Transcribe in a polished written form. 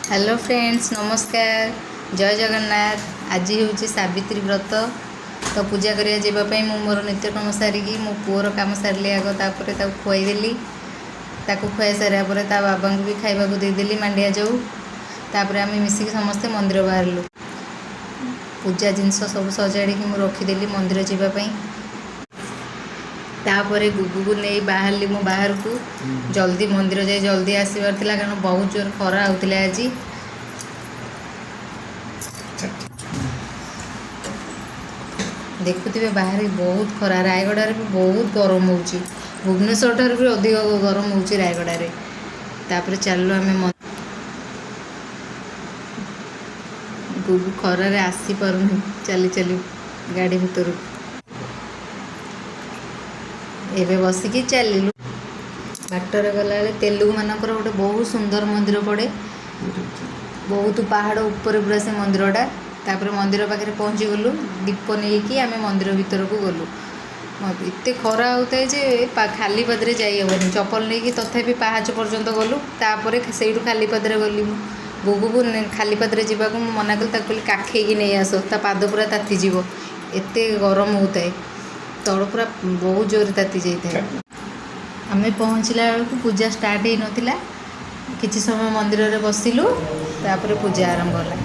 Hello friends, ନମସ୍କାର, ଜୟ ଜଗନ୍ନାଥ। ଆଜି ହେଉଛି ସାବିତ୍ରୀ ବ୍ରତ। ତ ପୂଜା କରିବା ଯିବା ପାଇଁ ମୁଁ ମୋର ନିତ୍ୟକର୍ମ ସାରିକି ମୋ ପୁଅର କାମ ସାରିଲି ଆଗ। ତାପରେ ତାକୁ ଖୁଆଇଦେଲି। ତାକୁ ଖୁଆଇ ସାରିବା ପରେ ତା ବାବାଙ୍କୁ ବି ଖାଇବାକୁ ଦେଇଦେଲି ମାଣ୍ଡିଆ ଯାଉ। ତାପରେ ଆମେ ମିଶିକି ସମସ୍ତେ ମନ୍ଦିର ବାହାରିଲୁ। ପୂଜା ଜିନିଷ ସବୁ ସଜାଡ଼ିକି ମୁଁ ରଖିଦେଲି ମନ୍ଦିର ଯିବା ପାଇଁ। ତାପରେ ଗୁଗୁକୁ ନେଇ ବାହାରିଲି ମୁଁ ବାହାରକୁ। ଜଲ୍ଦି ମନ୍ଦିର ଯାଇ ଜଲ୍ଦି ଆସିବାର ଥିଲା, କାରଣ ବହୁତ ଜୋର ଖରା ହେଉଥିଲା ଆଜି। ଦେଖୁଥିବେ, ବାହାରେ ବହୁତ ଖରା। ରାୟଗଡ଼ାରେ ବି ବହୁତ ଗରମ ହେଉଛି। ଭୁବନେଶ୍ୱର ଠାରୁ ବି ଅଧିକ ଗରମ ହେଉଛି ରାୟଗଡ଼ାରେ। ତାପରେ ଚାଲିଲୁ ଆମେ। ଗୁଗୁ ଖରାରେ ଆସିପାରୁନି ଚାଲି ଚାଲି ଗାଡ଼ି ଭିତରକୁ। ଏବେ ବସିକି ଚାଲିଲୁ। ବାଟରେ ଗଲାବେଳେ ତେଲୁଗୁମାନଙ୍କର ଗୋଟେ ବହୁତ ସୁନ୍ଦର ମନ୍ଦିର ପଡ଼େ, ବହୁତ ପାହାଡ଼ ଉପରେ ପୁରା ସେ ମନ୍ଦିରଟା। ତାପରେ ମନ୍ଦିର ପାଖରେ ପହଞ୍ଚିଗଲୁ। ଦୀପ ନେଇକି ଆମେ ମନ୍ଦିର ଭିତରକୁ ଗଲୁ। ଏତେ ଖରା ହେଉଥାଏ ଯେ ଖାଲି ପାଦରେ ଯାଇ ହେବନି। ଚପଲ ନେଇକି ତଥାପି ପାହାଚ ପର୍ଯ୍ୟନ୍ତ ଗଲୁ। ତାପରେ ସେଇଠୁ ଖାଲି ପାଦରେ ଗଲି ମୁଁ। ଗୁଗୁକୁ ଖାଲି ପାଦରେ ଯିବାକୁ ମୁଁ ମନା କଲି। ତାକୁ କହିଲି, କାଖେଇକି ନେଇ ଆସ, ତା ପାଦ ପୁରା ତାତିଯିବ। ଏତେ ଗରମ ହେଉଥାଏ, ତଳ ପୁରା ବହୁତ ଜୋରରେ ତାତି ଯାଇଥାଏ। ଆମେ ପହଞ୍ଚିଲା ବେଳକୁ ପୂଜା ଷ୍ଟାର୍ଟ ହେଇନଥିଲା। କିଛି ସମୟ ମନ୍ଦିରରେ ବସିଲୁ, ତାପରେ ପୂଜା ଆରମ୍ଭ ହେଲା।